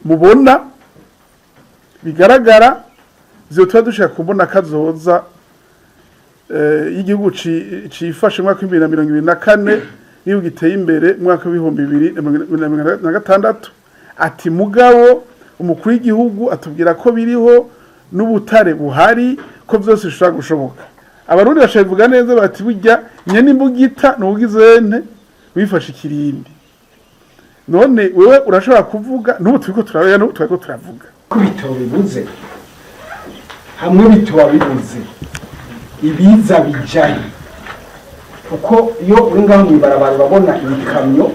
Mubona bigaragara vyotuma dushika kubona kazoza y'igihugu cifashe mu mwaka w'2024 n'igihugu giteye imbere mu mwaka w'2060. Ati mugabo umukuru w'igihugu atubwira ko biriho n'ubutare buhari, ko vyose bishobora gushoboka. Abarundi bashobora bivuga neza bati: "Burya nyene imbugita nuwugizente wifashe ikirindi." None wewe urashobora kuvuga n'ubu turiko turabera, n'ubu turiko turavuga. Ko ibitoro bibuze, hamwe bitoba bibuze, ibiza bijahe? Kuko iyo uri ngaho mw'ibarabara urabona ibikamyo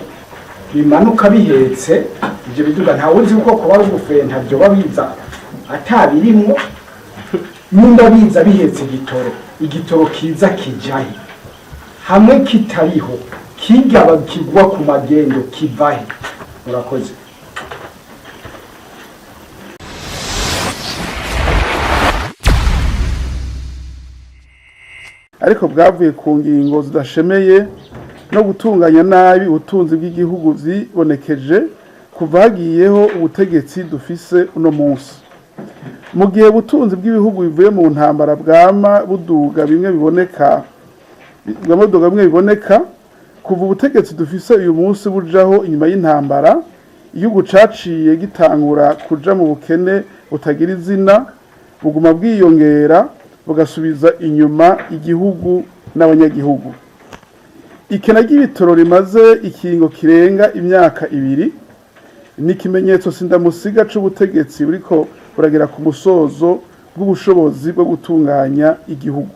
bimanuka bihetse ivyo biduga, ntawe uzi uko kuba ari ugufenta vyoba biza atabirimwo. Nimba biza bihetse igitoro, igitoro kiza kijahe? Hamwe kitariho, kigaba kigwa ku magendo kivahe? Murakoze. Ariko bwavuye ku ngingo zidashemeye no gutunganya nabi ubutunzi bw'igihugu vyibonekeje kuva hagiyeho ubutegetsi dufise uno munsi. Mu gihe ubutunzi bw'ibihugu bivuye mu ntambara bwama buduga bimwe biboneka, bwama buduga bimwe biboneka kuva ubutegetsi dufise uyu munsi bujaho inyuma y'intambara, igihugu caciye gitangura kuja mu bukene butagira izina, buguma bwiyongera, bugasubiza inyuma igihugu n'abanyagihugu. Ikena ry'ibitoro rimaze ikiringo kirenga imyaka 2 ni ikimenyetso sindamusiga c'ubutegetsi buriko buragera ku musozo bw'ubushobozi bwo gutunganya igihugu.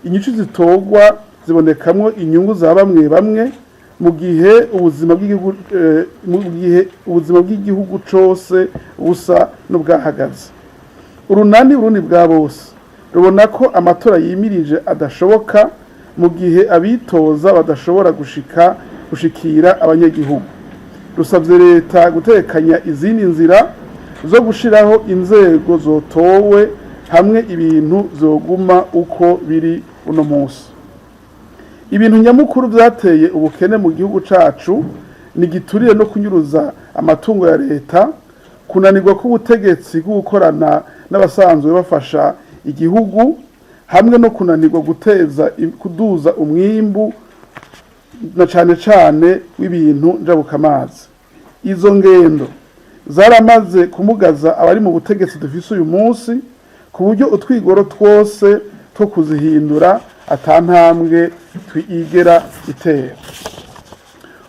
Inyishu zitorwa zibonekamwo inyungu za bamwe bamwe, mu gihe ubuzima bw'igihugu mu gihe ubuzima bw'igihugu cose busa n'ubwahagaze. Urunani Burundi bwa bose rubona ko amatora yimirije adashoboka mu gihe abitoza badashobora gushikira abanyagihugu. Rusabye leta gutekanya izindi nzira zo gushiraho inzego zotowe hamwe ibintu vyoguma uko biri uno munsi. Ibintu nyamukuru vyateye ubukene mu gihugu cacu ni giturire no kunyuruza amatungo ya leta, kunanirwa k'ubutegetsi bwo gukorana n'abasanzwe bafasha igihugu, hamwe no kunanirwa guteza kuduza umwimbu na cane cane w'ibintu njabukamazi. Izo ngendo zaramaze kumugaza abari mu butegetsi dufise uyu munsi, ku buryo utwigoro twose two kuzihindura ata ntambwe twigera itera.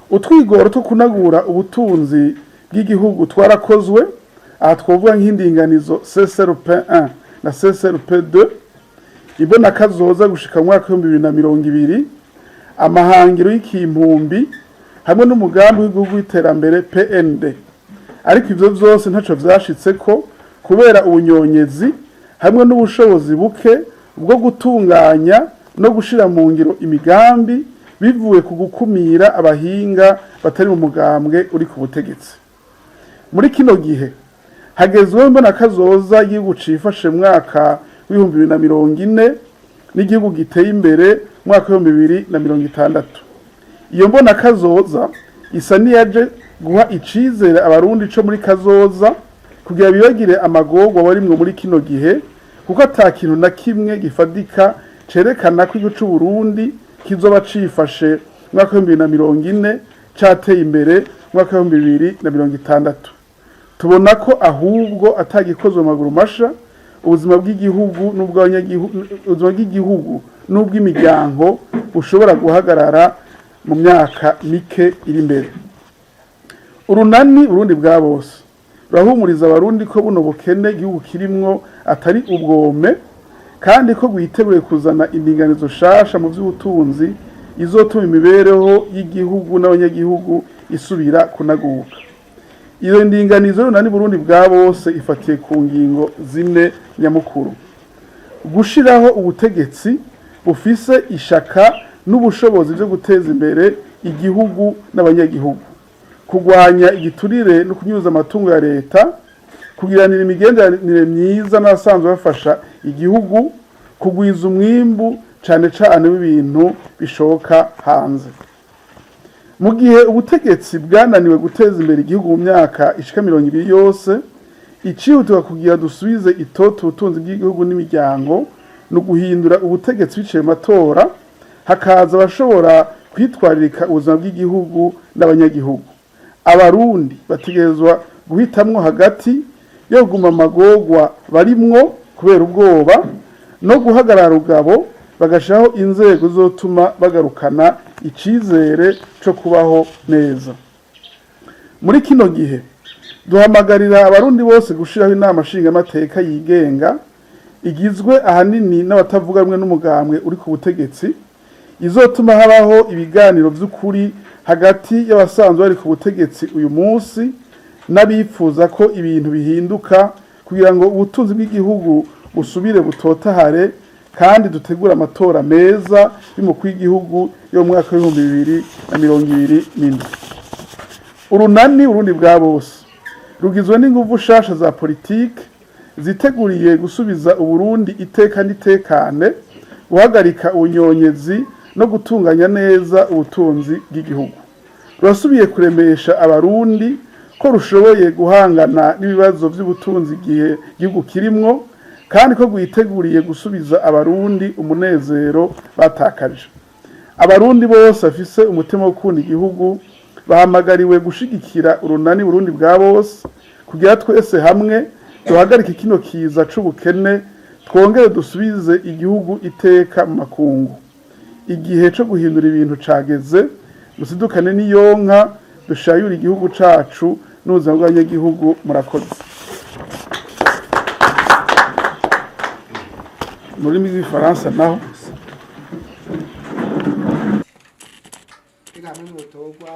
Utwigoro two kunagura ubutunzi bw'igihugu twarakozwe. Aha twovuga nk'indinganizo CCRP 1 na CCRP 2, imbona kazoza gushika mu mwaka w'2020, amahangiro y'ikimpumbi, hamwe n'umugambi w'igihugu w'iterambere PND. Ariko ivyo vyose ntaco vyashitseko kubera ubunyonyezi hamwe n'ubushobozi buke bwo gutunganya no gushira mu ngiro imigambi, bivuye ku gukumira abahinga batari mu mugambwe uri ku butegetsi. Muri kino gihe hagezweho imbona kazoza y'igihugu cifashe mu mwaka w'2040 n'igihugu giteye imbere mu mwaka w'2060. Iyo mbona kazoza isa niyaje guha icizere abarundi co muri kazoza, kugira bibagire amagorwa barimwo muri kino gihe, kuko ata kintu na kimwe gifadika cerekana ko igihugu c'Uburundi kizoba cifashe mu mwaka w'2040, cateye imbere mu mwaka w'2060. Tubona ko ahubwo atagikozwe mu maguru masha, ubuzima bw'igihugu n'ubw'abanyagihugu, ubuzima bw'igihugu n'ubw'imiryango bushobora guhagarara mu myaka mike iri imbere. Urunani Burundi bwa bose rurahumuriza abarundi ko buno bukene igihugu kirimwo atari ubwome, kandi ko rwiteguye kuzana indinganizo shasha mu vy'ubutunzi izotuma imibereho y'igihugu n'abanyagihugu isubira kunaguka. Iyo ndinganizo y'urunani Burundi bwa bose ifatiye ku ngingo zine nyamukuru: gushiraho ubutegetsi bufise ishaka n'ubushobozi byo guteza imbere igihugu n'abanyagihugu, kurwanya igiturire no kunyuza amatungo ya leta, kugiranira imigenderanire myiza n'abasanzwe bafasha igihugu, kugwiza umwimbu cane cane w'ibintu bishoka hanze. Mu gihe ubutegetsi bwananiwe guteza imbere igihugu mu myaka ishika 20 yose, icihutirwa kugira dusubize itoto ubutunzi bw'igihugu n'imiryango ni uguhindura ubutegetsi biciye mu matora, hakaza abashobora kwitwararika ubuzima bw'igihugu n'abanyagihugu. Abarundi bategerezwa guhitamwo hagati yo kuguma amagorwa barimwo kubera ubwoba no guhagarara rugabo bagashiraho inzego zotuma bagarukana icizere co kubaho neza. Muri kino gihe duhamagarira Abarundi bose gushiraho inama nshingamateka yigenga, igizwe ahanini n'abatavuga rumwe n'umugambwe uri ku butegetsi, izotuma habaho ibiganiro vy'ukuri hagati y'abasanzwe bari ku butegetsi uyu munsi n'abifuza ko ibintu bihinduka, kugira ngo ubutunzi bw'igihugu busubire butotahare kandi dutegure amatora meza y'umukuru w'igihugu yo mu mwaka w'2027. Urunani Urundi bwa Bose rugizwe n'inguvu shasha za politike ziteguriye gusubiza Uburundi iteka n'itekane, guhagarika ubunyonyezi no gutunganya neza ubutunzi bw'igihugu. Rurasubiye kuremesha Abarundi ko rushoboye guhangana n'ibibazo vy'ubutunzi igihe igihugu kirimwo, kandi ko rwiteguriye gusubiza Abarundi umunezero batakaje. Abarundi bose bafise umutima wo gukunda igihugu bahamagariwe gushigikira urunani Burundi bwa Bose, kugira twese hamwe duhagarike kino kiza c'ubukene, twongere dusubize igihugu iteka mu makungu. Igihe co guhindura ibintu cageze. Musidukane n'iyonka, dushayure igihugu cacu n'ubuzima bw'abanyagihugu. Murakoze. Mu rurimi rw'igifaransa naho: Mbega hamwe mutorwa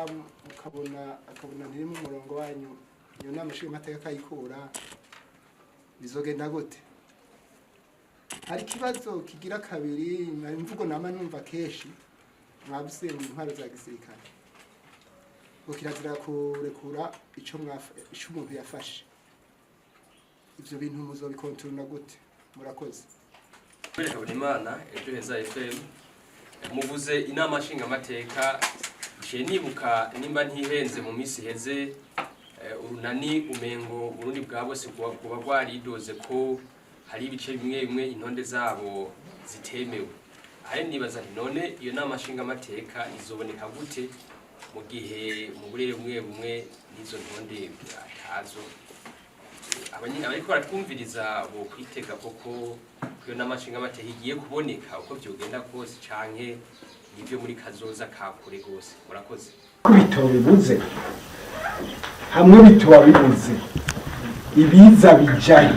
mukabona akabona ntiri mu murongo wanyu, iyo nama nshingamateka akayikura, bizogenda gute? Hari ikibazo kigira kabiri, imvugo nama numva kenshi, mwavuze mu ntwaro za gisirikare ngo kirazira kurekura ico umuntu yafashe. Ivyo bintu muzobikontorora gute? Murakoze. Habonimana, Ejo Heza FM. Muvuze inama nshingamateka, nciye nibuka, nimba ntihenze, mu minsi iheze urunani umengo Burundi bwa Bose kuba rwaridoze ko hari ibice bimwe bimwe intonde zabo zitemewe. Ahe nibaza nti: none iyo nama nshingamateka izoboneka gute mu gihe mu burere bumwe bumwe n'izo ntonde atazo? Abariko baratwumviriza bo kwitega koko ko iyo nama nshingamateka igiye kuboneka uko vyogenda kose, canke nivyo muri kazoza ka kure gose? Murakoze. Ko ibitoro bibuze, hamwe bitoba bibuze, ibiza bijahe?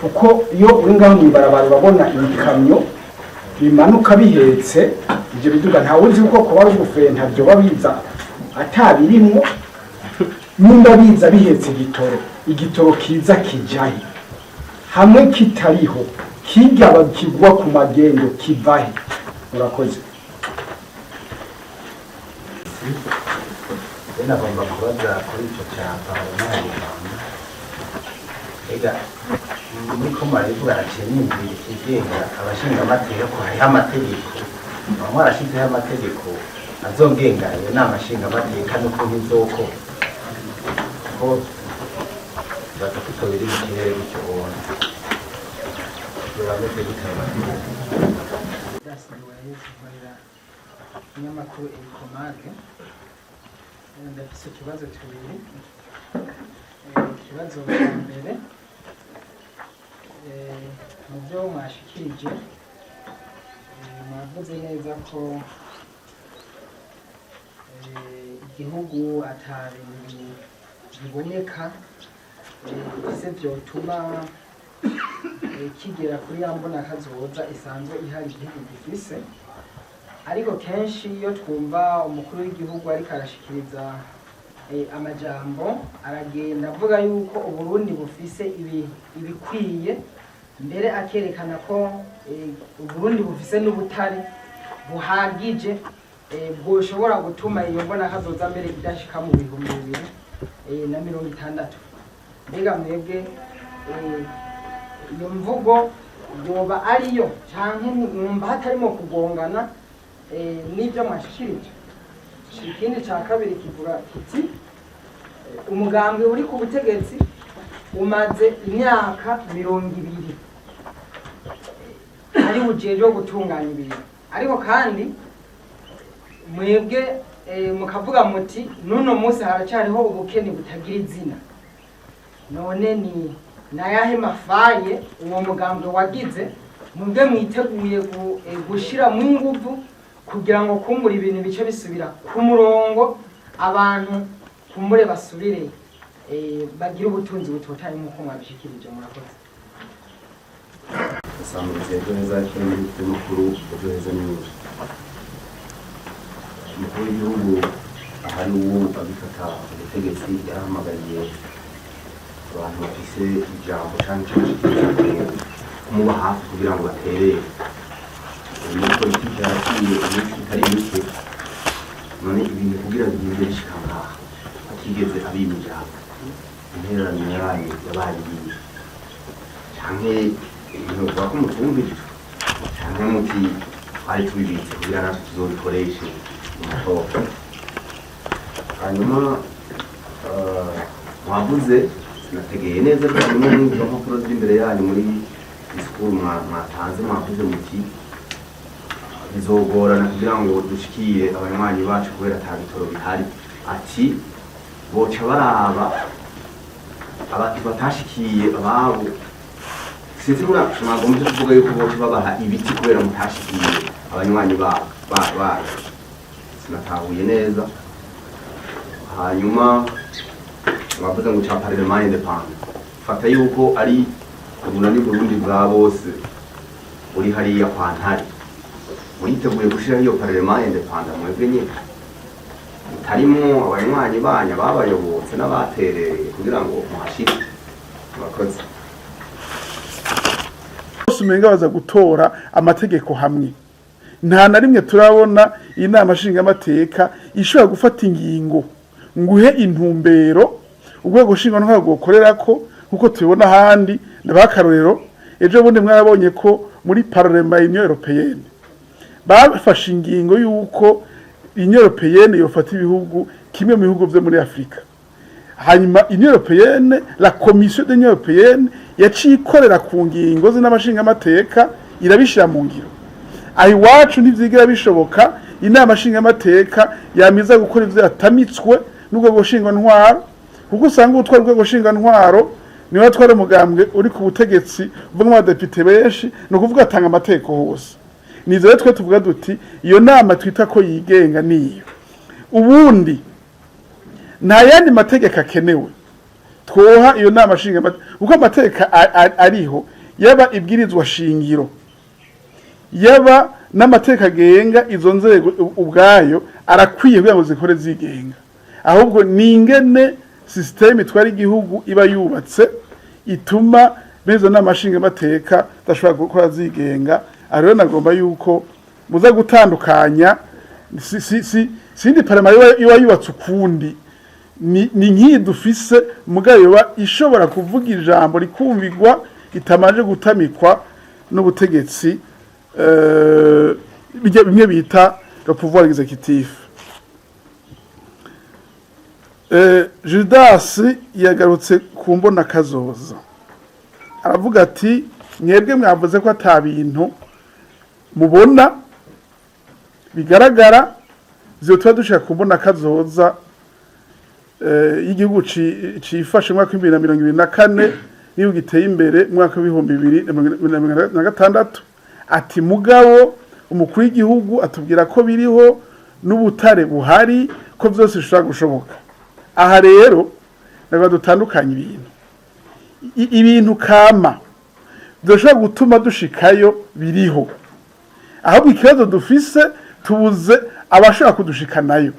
Kuko iyo uri ngaho mw'ibarabara urabona ibikamyo bimanuka bihetse ivyo biduga, ntawe uzi uko kuba ari ugufenta vyoba biza atabirimwo. Nimba biza bihetse igitoro, igitoro kiza kijahe hamwe kitariho? Kirya kigwa ku magendo kivahe? Murakoze. Nagomba kubaza kuri icyo cya parlement y'u. Ega muri ko murabivuga, naciye niyumvira ikigenga abashingamateka, ko hariho amategeko, bamwe barashyizeho amategeko azogenga iyo nama nshingamateka n'ukuntu izokora, ko badafite biri mu kirere gutyo, ubona biba bimeze gute ayo mategeko? Dasigaye nkorera ikinyamakuru Elicomag. Ndafise utubazo tubiri. Ikibazo cya mbere, mu byo mwashikirije, mwavuze neza ko igihugu ata bintu biboneka ese vyotuma kigera kuri ya mbona kazoza isanzwe ihari igihugu gifise. Ariko kenshi iyo twumva umukuru w'igihugu ariko arashikiriza amajambo, aragenda avuga yuko Uburundi bufise ibikwiye, mbere akerekana ko Uburundi bufise n'ubutare buhagije bwoshobora gutuma iyo mbona kazoza mbere idashika mu 2060. Mbega mwebwe iyo mvugo yoba ariyo, canke mwumva hatarimo kugongana n'ibyo mwashikirije? Ikindi cya kabiri kivuga kiti: umugambwe uri ku butegetsi umaze imyaka 20 ari bujejwe gutunganya ibintu, ariko kandi mwebwe mukavuga muti n'uno munsi haracyariho ubukene butagira izina. None ni nayahe ma failles uwo mugambwe wagize, mwebwe mwiteguye gushiramo inguvu kugira ngo kumbura ibintu bice bisubira ku murongo, abantu kumbure basubire bagire ubutunzi butotaye nk'uko mwabishikirije? Murakoze. Asanzwe Ejo Heza FM y'amakuru, Ejo Heza News. Umukuru w'igihugu ahari ubu agifata ubutegetsi yarahamagariye abantu bafise ijambo canke ico bashikiriza kumuba hafi kugira ngo baterere muri politiki. Haraciye iminsi itari mike. None ibintu kugira bigende bishika ngaha atigeze abima ijambo, intererano yanyu yabaye iyihe? Canke ibintu bavuga ko mutumvirijwe, canke muti twari tubibitse kugira natwe tuzobikoreshe mu matora? Hanyuma mwavuze, sinategeye neza, ariko bimwe muri izo mpapuro ziri imbere yanyu, muri disikuru mwatanze, mwavuze muti bizogorana kugira ngo dushikire abanywanyi bacu kubera ata bitoro bihari. Ati boca baraba abantu batashikiye ababo. Sinzi ko mwagombye kuvuga yuko boca babaha ibiti kubera mutashikiye abanywanyi bayo. Sinatahuye neza. Hanyuma mwavuze ngo ca parlement indépendant, fata yuko ari Urunani Burundi bwa bose uri hariya kwa Ntare, muriteguye gushiraho iyo parlement indépendant mwebwe nyene mutarimwo abanywanyi banyu ababayobotse n'abaterereye kugira ngo muhashike? Murakoze. Bose umenga baza gutora amategeko hamwe. Nta na rimwe turabona inama nshingamateka ishobora gufata ingingo nguhe intumbero urwego ntwaro rwokorerako nkuko tubibona ahandi. Ndabaha ejo bundi mwarabonye ko muri parlement Union Européenne bafashe ingingo y'uko Union Européenne yofata ibihugu kimwe mu bihugu vyo muri Afrika. Hanyuma Union Européenne, la Commission de l'Union Européenne yaciye ikorera ku ngingo z'inamashingamateka, irabishira mu ngiro. Aho iwacu ntivyigira bishoboka. Inama nshingamateka yamiza gukora ivyo yatamitswe n'urwego ntwaro, kuko usanga utwara urwego ntwaro niwe atwara umugambwe uri ku butegetsi uvugamo abadepite benshi, ni ukuvuga atanga amategeko hose. Nizo rero twe tuvuga duti iyo nama twita ko yigenga niyo ubundi nta yandi mategeko akenewe twoha iyo nama nshingamateka, kuko amategeko ariho, yaba ibwirizwa shingiro, yaba n'amategeko agenga izo nzego ubwayo, arakwiye kugira ngo zikore zigenga. Ahubwo ni ingene système itwara igihugu iba yubatse ituma bene nama nshingamateka zidashobora gukora zigenga. Aha rero nagomba yuko muza gutandukanya si sindi parlement iba yubatse ukundi, ni nk'iyi dufise, mugabo yoba ishobora kuvuga ijambo rikumvigwa itamanje gutamikwa n'ubutegetsi, bimwe bita le pouvoir exécutif. Judas yagarutse ku mbona kazoza, aravuga ati mwebwe mwavuze ko ata bintu mubona bigaragara vyotuma dushaka kubona kazoza y'igihugu cifashe mu mwaka w'2024 n'igihugu giteye imbere mu mwaka w'2060. Ati mugabo umukuru w'igihugu atubwira ko biriho n'ubutare buhari, ko vyose bishobora gushoboka. Aha rero ntabwo dutandukanye ibintu. Ibintu kama byoshobora gutuma dushikayo biriho, ahubwo ikibazo dufise tubuze abashobora kudushikanayo.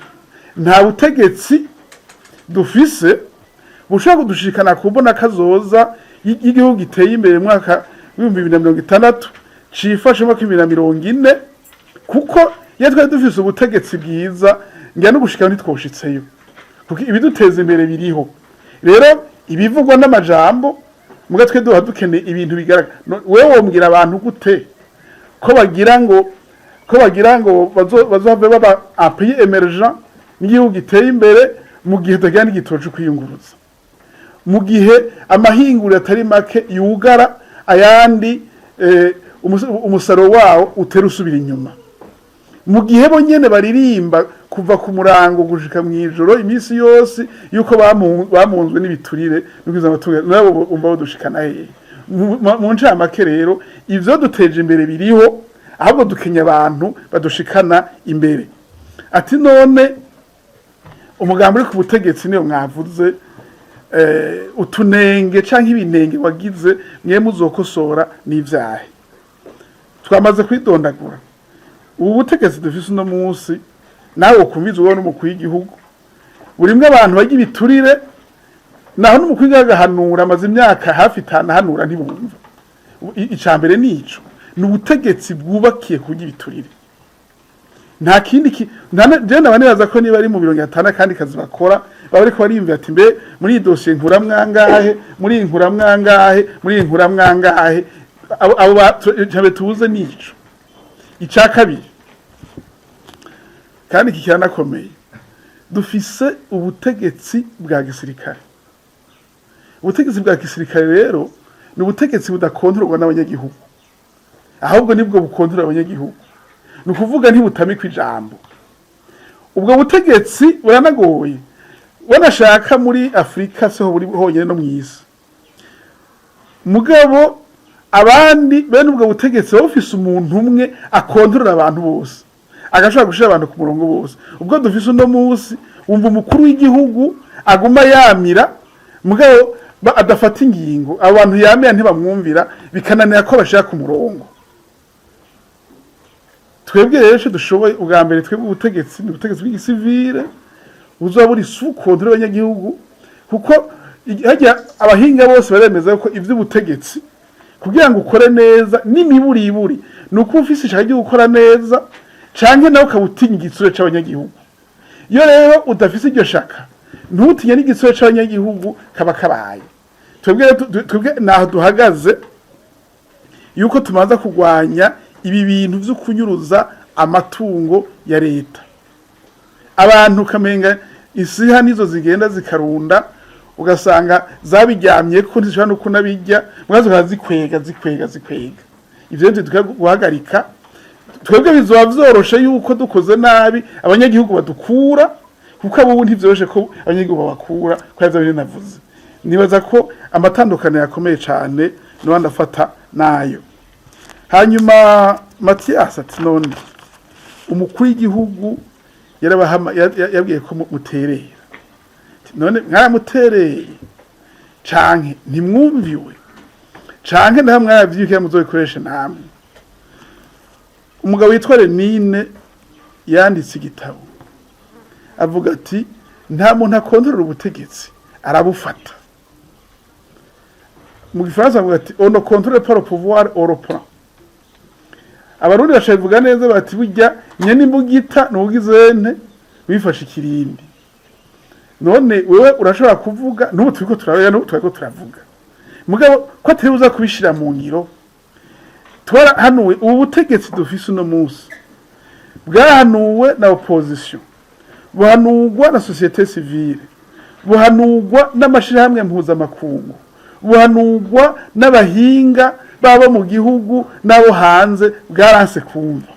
Nta butegetsi dufise bushobora kudushikana kubona kazoza y'igihugu giteye imbere mu mwaka w'2060, cifashe mu mwaka w'2040, kuko iyo twari dufise ubutegetsi bwiza ngira no gushika ntitwoshitseyo, kuko ibiduteza imbere biriho. Rero ibivugwa n'amajambo, muga twe duha dukeneye ibintu bigaragara. Wewe wombwira abantu gute ko bagira ngo bazohave baba un pays émergent? n'igihugu giteye imbere mu gihe tutagira n'igitoro co kwiyunguruza, mu gihe amahinguriro atari make yugara, ayandi umusaruro wawo utera usubira inyuma, mu gihe bo nyene baririmba kuva ku murango gushika mw'ijoro iminsi yose yuko bamunzwe n'ibiturire n'ukwiza amatungo, nabo umva badushikana hehe? Mu ncamake rero, ivyo duteje imbere biriho, ahubwo dukenya abantu badushikana imbere. Ati none umugambi uri ku butegetsi niyo mwavuze utunenge canke ibinenge wagize, mwe muzokosora n'ivyahe? Twamaze kwidondagura. Ubu butegetsi dufise uno munsi, nawe ukumviza ubona n'umukuru w'igihugu, burimwo abantu barya ibiturire, naho n'umukuru w'igihugu agahanura, amaze imyaka hafi 5 ahanura, ntibumva. Ica mbere nico, ni ubutegetsi bwubakiye kurya ibiturire, nta kindi je ndaba nibaza ko niba ari mu 50 kandi kazi bakora, baba bariko bariyumvira ati: "Mbe muri iyi dosiye nkuramwangahe, muri iyi nkuramwangahe, muri iyi nkuramwangahe?" Abo tubuze nico. Ica kabiri, kandi iki kiranakomeye, dufise ubutegetsi bwa gisirikare. Ubutegetsi bwa gisirikare rero ni ubutegetsi budakontororwa n'abanyagihugu, ahubwo nibwo bukontorora abanyagihugu. Ni ukuvuga ntibutamikwa ijambo. Ubwo butegetsi buranagoye, wanashaka muri Afurika siho buri honyine, no mw'isi. Mugabo abandi bene ubwo butegetsi baba bufise umuntu umwe akontorora abantu bose, agashobora gushira abantu ku murongo bose. Ubwo dufise uno munsi, wumva umukuru w'igihugu aguma yamira, mugabo adafata ingingo. Abo bantu yamira ntibamwumvira, bikananira ko bashira ku murongo. Twebwe rero icyo dushoboye ubwa mbere, twebwe ubutegetsi ni ubutegetsi bw'igisivile buzoba buri sous contrôle y'abanyagihugu, kuko harya abahinga bose baremeza ko ivy'ubutegetsi, kugira ngo ukore neza n'imiburiburi, ni uko ufise ishaka ryo gukora neza, canke nawe ukaba utinya igitsure c'abanyagihugu. Iyo rero udafise iryo shaka, ntutinye n'igitsure c'abanyagihugu, kaba kabaye. Twebwe rero twebwe naho duhagaze, yuko tumaze kurwanya ibi bintu vyo kunyuruza amatungo ya leta. Abantu ukamenga isiha nizo zigenda zikarunda, ugasanga zabiryamye ko ntizishobora no kunabirya, mwazo zikaba zikwega, zikwega, zikwega. Ivyo rero dukwiye guhagarika. Twebwe bizoba vyoroshe yuko dukoze nabi abanyagihugu badukura, kuko abo ntivyoroshe ko abanyagihugu babakura ko yavyo bintu navuze. Nibaza ko amatandukano yakomeye cane n'abandi afata nayo. Hanyuma Mathias ati: "None umukuru w'igihugu yabwiye ko muterera. Ati, none mwaramutereye canke ntimwumviwe, canke naho mwaravyibwiye muzobikoreshe namwe?" Umugabo witwa Lenine yanditse igitabo, avuga ati: "Nta muntu akontorora ubutegetsi, arabufata." Mu gifaransa avuga ati: "On ne contrôle pas le pouvoir, on le prend." Abarundi bashabivuga neza bati: "Burya nyene imbugita nuwugizente wifashe ikirindi." None wewe urashobora kuvuga, n'ubu turiko turavuga, n'ubu turiko turavuga, mugabo ko atari buza kubishira mu ngiro. Twarahanuwe. Ubu butegetsi dufise uno munsi bwahanuwe na opposition, buhanurwa na société civile, buhanurwa n'amashirahamwe mpuzamakungu, buhanurwa n'abahinga babo mu gihugu n'abo hanze, bwaranse kumva.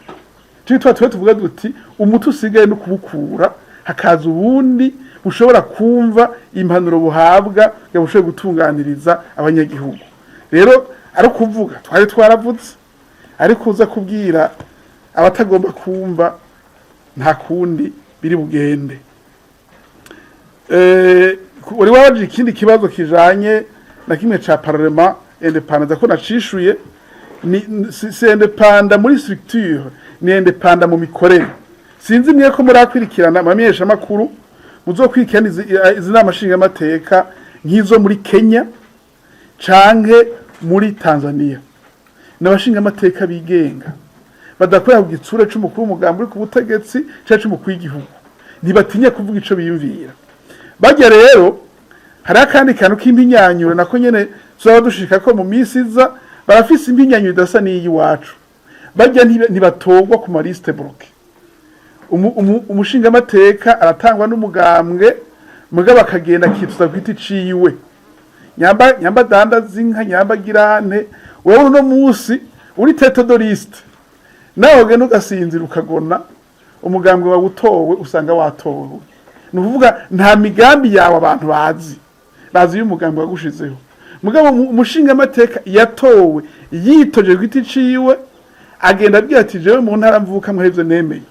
Turi tuba tuvuga duti: umuti usigaye no kubukura, hakaza ubundi bushobora kumva impanuro buhabwa ngo bushobore gutunganiriza abanyagihugu. Rero ari ukuvuga twari twaravutse, ariko uza kubwira abatagomba kumva, nta kundi biri bugende. Uri wabajije ikindi kibazo kijanye na kimwe ca parlement indépendant, ko nacishuye. Ni si indépendant muri structure, ni indépendant mu mikorere. Sinzi mwe ko murakwirikirana amamenyesha makuru, muzokwirikirana izi nama nshingamateka nk'izo muri Kenya canke muri Tanzania, n'abashingamateka bigenga badakorera ku gitsure c'umukuru w'umugambi uri ku butegetsi canke c'umukuru w'igihugu, ntibatinya kuvuga ico biyumvira. Bajya rero hari akandi kantu k'impinyanyuro nako nyene tuzaba dushika ko mu minsi iza. Barafise impinyanyuro idasa n'iyiwacu. Bajya ntibatorwa ku ma listes bloquées. Umushingamateka aratangwa n'umugambwe, mugabo akagenda akituza ku giti ciwe, nyamba nyamba dandaza inka, nyamba girante. Wewe uno munsi uri tête de liste, nawe ugenda ugasinzira ukagona, umugambwe wawe utowe, usanga watowe. Ni ukuvuga nta migambi yawe abantu bazi, bazi iyo umugambwe wagushizeho. Mugabo umushingamateka yatowe yitoje ku giti ciwe, agenda abwira ati: "Jewe mu ntara mvuka muhevyo nemeye,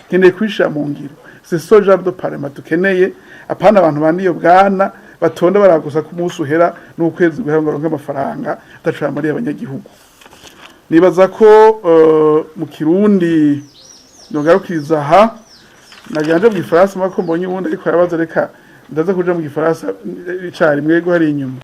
nkeneye kwishira mu ngiro." C'est ce genre de parlement dukeneye, apana abantu bandiyo bwana batonda baragusa ku munsi uhera n'ukwezi guhera ngo baronke amafaranga atacura muri abanyagihugu. Nibaza ko mu Kirundi nogarukiriza aha. Naganje mu Gifaransa mako mbonye ubundi, ariko arabaza, reka ndaza kuja mu Gifaransa icarimwe. Yego, hari inyuma.